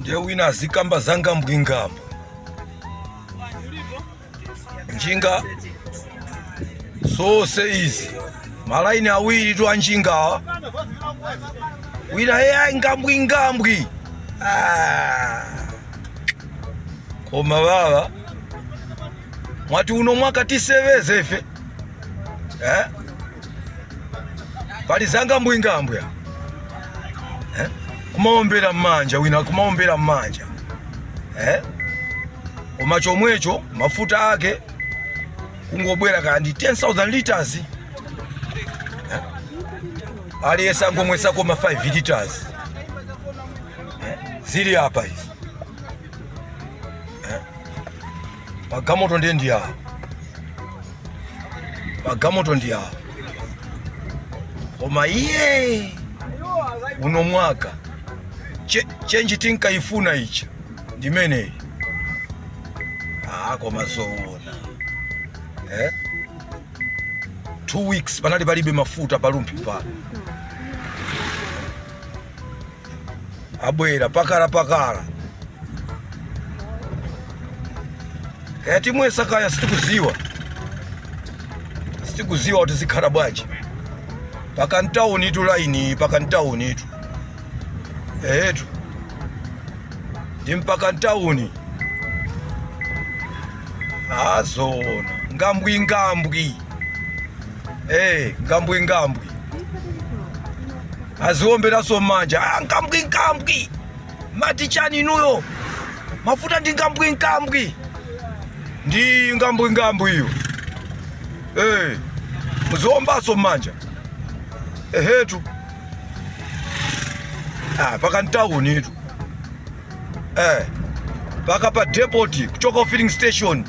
Ndiye wina azikamba za ngambwingambwi. Njinga zonse izi, malaini awiri tu anjingawa, wina eya ngambwingambwi. Ah. Koma baba, mwati uno mwaka tiseveze ife, eh? Pali zangambwingambwi, eh? Kumaombera mmanja, wina kumaombera mmanja, eh? Koma chomwecho mafuta ake kungobwera kandi 10,000 liters, eh? Aliyense angomwesa koma 5 liters, eh? Zili apa izi, eh? Magalimoto ndiye ndi awo, magalimoto ndi awo. Koma iye uno mwaka change tinkayifuna icha ndimeneyi. Ah, koma zoona, eh? 2 weeks panali palibe mafuta pa Rumphi pano, abwera pakala pakala. Kaya timwesa kaya sitikuziwa, sitikuziwa kuti zikhala bwanji. Paka mtawuni itu, laini paka mtawuni itu, ehetu, ndi mpaka mtawuni. Azona ngambwi ngambwi, eh, ngambwi ngambwi, aziomberanso mmanja. Ah, ngambwi ngambwi, mati chani inuyo? Mafuta ndi ngambwi ngambwi, ndi ngambwi ngambwi iyo, eh, muziombanso mmanja, ehetu. Ah, paka mtawuni itu, eh, paka pa depot kuchoka filling station.